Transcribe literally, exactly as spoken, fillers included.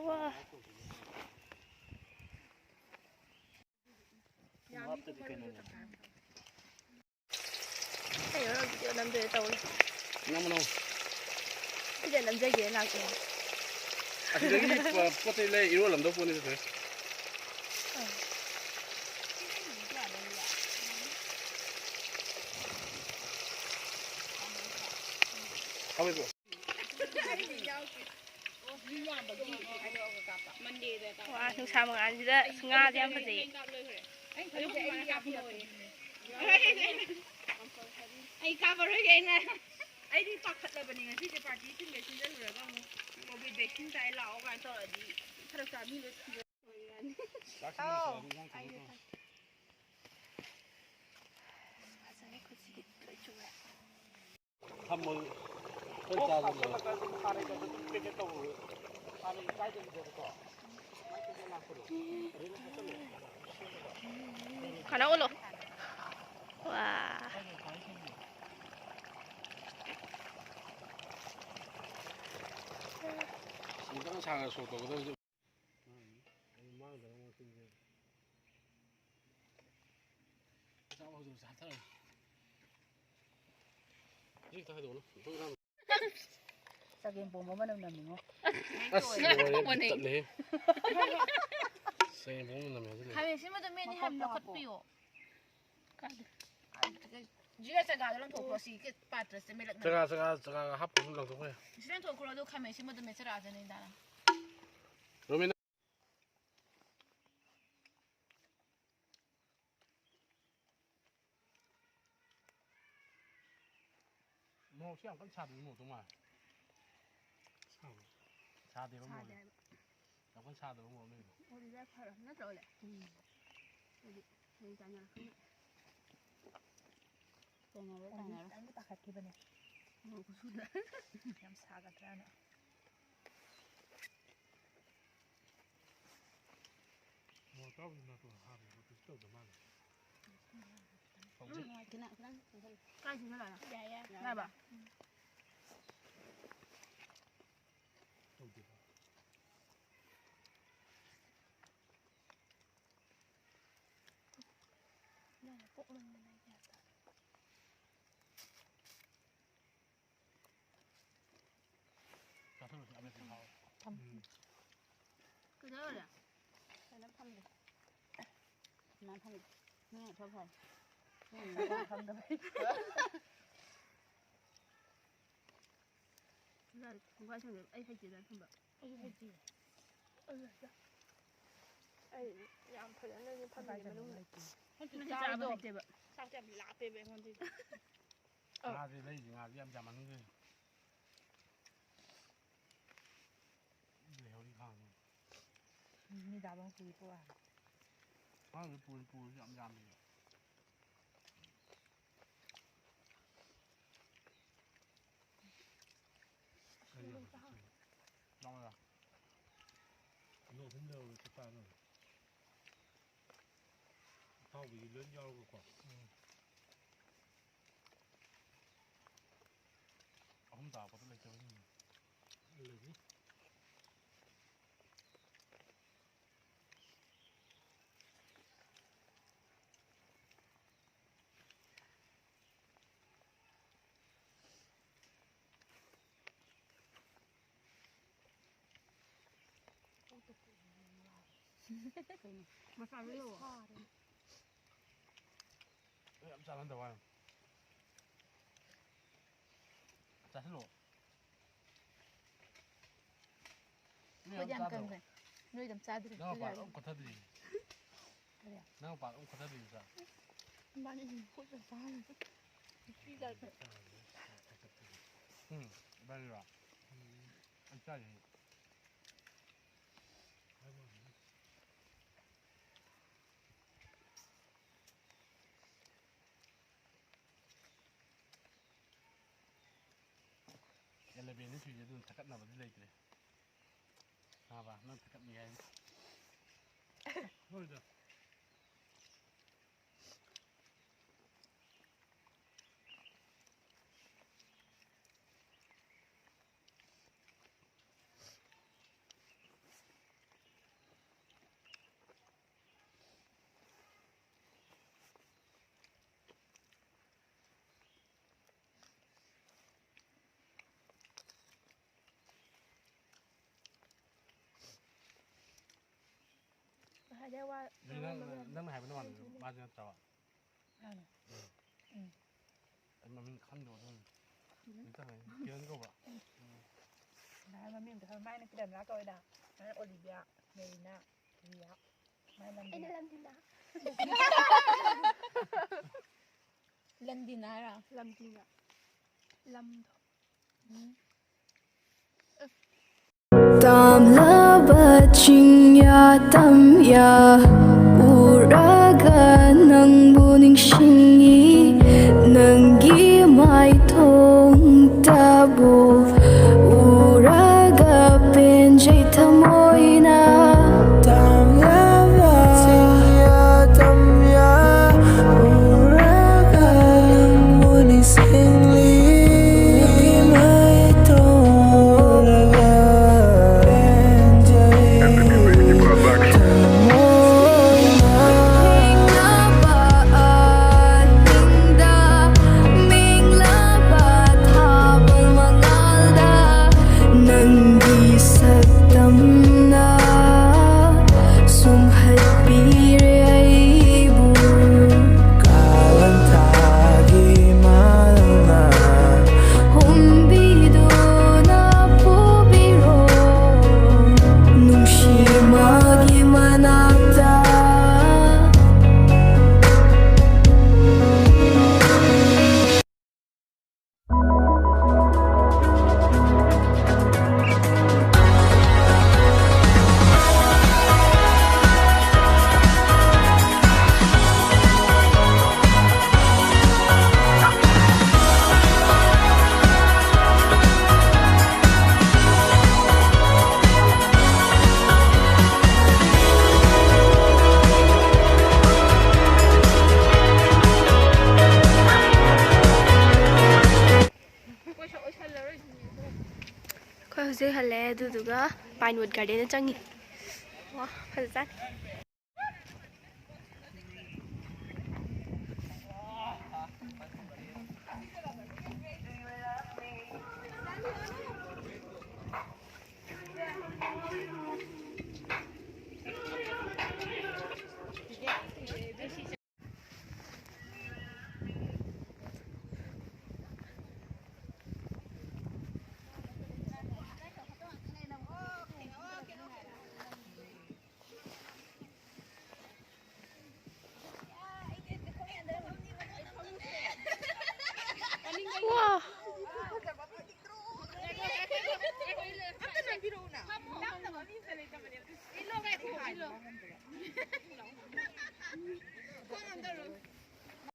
ꯋꯥ꯫ ꯀꯩꯅꯣ, video ꯅꯝꯗꯣꯏ ꯇꯧꯔꯤ꯫ ꯅꯝꯃꯣ, ꯅꯝꯃꯣ꯫ Video ꯅꯝꯖꯒꯦ ꯂꯥꯛꯄꯅꯦ꯫ ꯑꯁꯤꯗꯒꯤꯗꯤ ꯄ-, ꯄꯣꯠ ꯆꯩ ꯂꯩ ꯏꯔꯣꯜꯂꯝꯗꯧ ꯄꯣꯠꯅꯤ ꯁꯤꯗ꯫ ꯍꯥꯎꯋꯤꯀꯣ? ꯋꯥ, ꯅꯨꯡꯁꯥ ꯃꯉꯥꯜꯁꯤꯗ ꯉꯥꯁꯦ ꯌꯥꯝ ꯐꯖꯩꯌꯦ꯫ ꯑꯩ ꯀꯥꯞꯄꯔꯣꯏꯒꯦ ꯑꯩꯅ꯫ ꯑꯩꯗꯤ ꯄꯥꯈꯠꯂꯕꯅꯤ ꯉꯁꯤꯁꯦ, party ꯁꯤꯟꯒꯩ ꯁꯤꯟꯖꯜꯂꯨꯔꯒ ꯑꯃꯨꯛ COVID vaccine ꯆꯥꯏ ꯂꯥꯛꯑꯣ ꯀꯥꯏꯅ ꯇꯧꯔꯗꯤ ꯐꯔꯛ ꯇꯥꯅꯤ꯫ ꯆꯥꯛ ꯁꯤꯟꯕ ꯂꯣꯏꯁꯤꯜꯂꯕ ꯏꯟꯖꯥꯡ ꯊꯣꯡꯕ ꯇꯧꯔꯣ꯫ ꯐꯖꯔꯦ, ꯈꯨꯠꯁꯤꯗꯤ ꯂꯣꯏ ꯆꯨꯔꯦ꯫ ꯊꯝꯃꯣ꯫ ꯑꯩꯈꯣꯏ ꯆꯥꯕ ꯂꯣꯏꯔꯦ꯫ ꯍꯥꯟꯅꯩ ꯀꯩꯅꯣ ꯑꯗꯨꯝ packet ꯇꯧꯔꯣ꯫ ꯍꯥꯟꯅꯒꯤ ꯀꯥꯏꯗꯕꯤꯗꯀꯣ꯫ ꯁꯨꯃꯥꯏꯅ packet ꯂꯥꯛꯄꯗꯣ꯫ ꯑꯗꯨꯗ ꯊꯛꯆꯜꯂꯣ꯫ ꯁꯦꯝꯃꯒ꯫ ꯀꯅꯥ ꯑꯣꯜꯂꯣ? ꯋꯥ꯫ ꯑꯃꯨꯛꯇꯪ ꯁꯥꯡꯅ show ꯇꯧꯒꯗꯕꯁꯦ꯫ ꯃꯥꯡꯗꯅꯕ ꯉꯥꯛꯇꯅꯤꯗ꯫ ꯆꯥꯕ ꯍꯧꯖꯤꯛ ꯆꯥꯊꯔꯒꯦ꯫ ꯍꯧꯖꯤꯛ ꯈꯤꯇꯪ ꯍꯥꯏꯗꯣꯛꯑꯣ꯫ ꯆꯒꯦꯝ ꯄꯣꯝꯕ ꯃꯅꯝ ꯅꯝꯃꯤꯉꯣ꯫ ꯑꯁ, ꯂꯣꯏꯔꯦ, ꯃꯅꯦ꯫ ꯇꯠꯂꯦꯍꯦ꯫ ꯆꯒꯦꯝ ꯄꯣꯝꯕ ꯃꯅꯝ ꯅꯝꯃꯦ ꯍꯧꯖꯤꯛ꯫ ꯈꯥꯃꯦꯟ ꯑꯁꯤꯟꯕꯗꯣ ꯃꯦꯠꯅꯤ ꯍꯥꯏꯕ ꯂꯧꯈꯠꯄꯤꯌꯣ꯫ ꯀꯥꯏꯗꯦ꯫ ꯖꯤꯔꯥ ꯆꯒꯥꯗꯣ ꯂꯪꯊꯣꯛꯈ꯭ꯔꯣ, ꯁꯤꯒꯤ ꯄꯥꯇ꯭ꯔꯁꯦ ꯃꯦꯠꯂꯛꯅꯕ꯫ ꯆꯒꯥ, ꯆꯒꯥ, ꯆꯒꯥ ꯍꯥꯞꯄꯁꯨ ꯂꯪꯊꯣꯛꯈ꯭ꯔꯦ꯫ ꯁꯤ ꯂꯪꯊꯣꯛꯈ꯭ꯔꯣ, ꯑꯗꯨ ꯈꯥꯃꯦꯟ ꯑꯁꯤꯟꯕꯗꯣ ꯃꯦꯠꯆꯔꯛꯑꯖꯅꯤ ꯗꯥꯅ꯫ ꯔꯣꯃꯤꯅꯥ꯫ ꯃꯣꯔꯣꯛꯁꯦ ꯌꯥꯝ ꯀꯟꯅ ꯁꯥꯗꯕ ꯃꯣꯔꯣꯛꯇꯧ ꯃꯥꯜꯂꯦ꯫ ꯁꯥꯕ꯭ꯔꯣ? ꯁꯥꯗꯦꯕ ꯃꯣꯔꯣꯛꯁꯦ꯫ ꯁꯥꯗꯦ ꯍꯥꯏꯕ꯫ ꯌꯥꯝ ꯀꯟꯅ ꯁꯥꯗꯕ ꯃꯣꯔꯣꯛꯅꯦ꯫ ꯑꯣꯂꯤꯚꯤꯌꯥ ꯐꯔꯕ ꯅꯠꯇ꯭ꯔꯣ, ꯑꯣꯂꯦ? ꯎꯝ꯫ ꯑꯗꯨꯗꯤ ꯍꯌꯦꯡ ꯆꯥꯟꯅꯔꯛꯀꯅꯤ꯫ ꯇꯥꯏꯅꯔꯣ, ꯑꯣꯂꯤꯚꯤꯌꯥ ꯇꯥꯏꯅꯔꯣ꯫ ꯈꯤꯇꯪꯗꯤ ꯇꯥꯈꯠꯈꯤꯕꯅꯦ꯫ ꯃꯣꯔꯣꯛ ꯈꯨꯁꯨꯗ꯫ ꯌꯥꯝ ꯁꯥꯒꯗ꯭ꯔꯥꯅ꯫ ꯃꯣꯔꯣꯛ ꯑꯇꯥꯎꯕꯗꯤ ꯅꯥꯇꯣꯟ ꯍꯥꯞꯄꯦ, ꯀꯩꯁꯨ ꯇꯧꯗ ꯃꯥꯜꯂꯦ꯫ ꯍꯧꯖꯤꯛ ꯎꯝ, ꯈꯤꯇꯪ, ꯈꯤꯇꯪ ꯆꯪꯁꯜꯂꯨ꯫ ꯀꯥꯏ ꯆꯪꯁꯜꯂꯛꯑꯒꯦ? ꯌꯥꯏ, ꯌꯥꯏ꯫ ꯌꯥꯔꯕ? ꯇꯧꯗꯦꯕ꯫ ꯅꯪꯅ ꯄꯣꯛꯂꯝꯗꯅ ꯑꯩ ꯒ꯭ꯌꯥꯟ ꯇꯥꯗꯦ꯫ ꯆꯥꯊꯣꯛꯑꯁꯤ, ꯑꯃꯦꯠꯄ ꯍꯥꯎꯋꯦ꯫ ꯊꯝ-꯫ ꯎꯝ꯫ ꯀꯩꯗꯧꯔꯦ? ꯀꯩꯅꯣ ꯐꯝꯗꯦ꯫ ꯁꯨꯃꯥꯏꯅ ꯐꯝꯗꯦ꯫ ꯅꯪ ꯈꯔ ꯐꯔꯦ꯫ ꯅꯪ ꯅꯨꯄꯥ ꯐꯝꯗꯕꯩ꯫ ꯂꯥꯏꯔꯤꯛ ꯈꯣꯡꯒꯥꯏ ꯁꯦꯝꯖꯤꯜꯂꯦ꯫ ꯑꯩ ꯍꯩꯇꯦ ꯂꯥꯏꯔꯤꯛ ꯊꯝꯕ꯫ ꯑꯩꯁꯨ ꯍꯩꯇꯦ꯫ ꯑꯩ ꯍꯩꯇꯦ꯫ ꯑꯩ ꯌꯥꯝ ꯐꯖꯅ ꯐꯝꯃꯤꯅꯦ ꯃꯅꯨꯡꯗ꯫ ꯍꯩꯇꯦ꯫ ꯅꯪꯗꯤ ꯆꯥꯕ ꯆꯥꯕꯗꯣ ꯍꯩꯇꯦꯕ꯫ ꯆꯥꯛꯇꯣ ꯌꯥꯝ ꯂꯥꯞꯄꯦꯕ ꯑꯩꯉꯣꯟꯗꯒꯤ꯫ ꯑꯧ꯫ ꯉꯥꯁꯦ ꯂꯩꯁꯦ, ꯉꯥꯁꯦ ꯌꯥꯝ ꯌꯥꯝꯃꯟꯈ꯭ꯔꯦ꯫ ꯂꯩꯍꯧꯔꯤ ꯈꯥꯡꯉꯤ꯫ ꯃꯤ ꯗꯥꯕ ꯄꯨꯔꯤ ꯄꯨꯔꯛꯑꯅꯤ꯫ ꯈꯥꯡꯁꯦ ꯄꯨꯔꯤ ꯄꯨꯔꯁꯨ ꯌꯥꯝ ꯌꯥꯝꯃꯤ꯫ ꯀꯔꯤ ꯌꯥꯝ ꯆꯥꯁꯤꯜꯂꯤ? ꯂꯥꯛꯑꯣ, ꯂꯥꯛꯑꯣ꯫ ꯀꯤꯂꯣ ꯑꯍꯨꯝ ꯂꯩꯔꯨꯔꯦ, ꯆꯞ ꯆꯥꯔꯅꯤ꯫ ꯑꯇꯥꯎꯕꯤꯗꯤ ꯂꯣꯏ ꯌꯥꯎꯔꯒꯀꯣ꯫ ꯎꯝ꯫ ꯑꯍꯨꯝ ꯇꯥꯕꯗꯣ ꯂꯩꯇꯕꯅꯤꯅ꯫ ꯂꯩꯅꯤ꯫ ꯃꯆꯥꯗꯨ ꯌꯧꯔꯣ꯫ ꯌꯥꯝ ꯆꯥꯍꯟꯗꯕ ꯋꯥꯅꯤ꯫ ꯆꯥꯁꯤꯜꯂꯣ꯫ ꯅꯣꯏ ꯑꯩꯈꯣꯏꯗꯤ ꯌꯥꯝ ꯆꯥꯗ꯭ꯔꯣ? ꯀꯪꯈ꯭ꯔꯦ꯫ ꯅꯣꯏꯗꯤ ꯌꯥꯝ ꯆꯥꯗ꯭ꯔꯦ꯫ ꯅꯪ ꯃꯄꯥꯟ ꯑꯗꯨꯒꯤ ꯑꯗꯨꯝ ꯀꯣꯊꯗ꯭ꯔꯤꯅꯦ꯫ ꯀꯔꯤ? ꯅꯪ ꯃꯄꯥꯟ ꯑꯗꯨꯝ ꯀꯣꯊꯗ꯭ꯔꯤꯅꯦ ꯆꯥ꯫ ꯏꯕꯥꯅꯤ ꯈꯨꯠꯅ ꯆꯥꯔꯦ꯫ ꯎꯝ, ꯏꯕꯥꯅꯤꯔꯣ? ꯑꯩ ꯆꯥꯔꯤꯅꯦ꯫ ꯑꯦꯂꯦꯚꯦꯟꯗꯤ ꯁꯨꯏꯁꯦ ꯑꯗꯨꯅ ꯊꯛꯀꯠꯅꯕꯗꯤ ꯂꯩꯇ꯭ꯔꯦ꯫ ꯅꯥꯕ, ꯅꯪ ꯊꯛꯀꯠꯅꯤ ꯍꯥꯏ꯫ ꯍꯣꯏꯗ꯫ ꯍꯥꯏꯗꯤ ꯋꯥ ꯑꯗꯨꯗꯤ ꯅꯪ, ꯉꯥꯡꯕ ꯌꯥꯗꯦ꯫ ꯅꯪꯅ ꯍꯥꯏꯕ ꯅꯃꯥꯟꯅꯕꯗꯣ ꯃꯥꯁꯦ ꯅꯠꯇ꯭ꯔꯕ? ꯃꯥꯅꯦ꯫ ꯎꯝ꯫ ꯎꯝ꯫ ꯑꯩ ꯃꯃꯤꯡ ꯈꯪꯗꯕ ꯑꯗꯨꯝ꯫ ꯎꯝ꯫ ꯀꯩꯅꯣ ꯇꯧꯔꯦ꯫ ꯀꯤꯔꯟ ꯀꯧꯕ꯭ꯔꯥ? ꯎꯝ꯫ ꯅꯍꯥꯟ ꯃꯃꯤꯡ ꯑꯝꯇ ꯈꯪ-, ꯃꯥꯏꯅ ꯀꯤꯔꯟꯂꯥ ꯀꯧꯋꯦꯗ꯫ ꯅꯪꯅ ꯑꯣꯂꯤꯕꯤꯌꯥ, ꯃꯦꯔꯤꯅꯥ, ꯔꯤꯌꯥ꯫ ꯃꯥꯏ ꯂꯝꯗꯤꯅ꯫ ꯑꯩꯅ ꯂꯝꯗꯤꯅ꯫ ꯂꯟꯗꯤꯅ ꯍꯥꯏꯔꯣ? ꯂꯝꯗꯤꯅ꯫ ꯂꯝꯗꯣ꯫ ꯎꯝ꯫ ꯇꯥꯝꯂꯕ ꯆꯤꯡꯌꯥ ꯇꯝꯌꯥ ꯎꯔꯒ ꯅꯪꯕꯨ ꯅꯤꯡꯁꯤꯡꯉꯤ, ꯅꯪꯒꯤ ꯃꯥꯏꯊꯣꯡꯇꯕꯨ ꯎꯔꯒ ꯄꯦꯟꯖꯩ ꯊꯃꯣꯏꯅ꯫ ꯇꯥꯝꯂꯕ ꯆꯤꯡꯌꯥ ꯇꯝꯌꯥ ꯎꯔꯒ ꯅꯪꯕꯨ ꯅꯤꯡꯁꯤꯡꯂꯤ, ꯃꯥꯏꯊꯣꯡ ꯎꯔꯒ ꯄꯦꯟꯖꯩ ꯊꯃꯣꯏꯅ꯫ ꯍꯤꯡꯅꯕ ꯑꯍꯤꯡꯗ ꯑꯗꯨꯒ Pinewood Garden ꯆꯪꯉꯤ꯫ ꯋꯥ, ꯐꯖꯖꯥꯠꯅꯤ꯫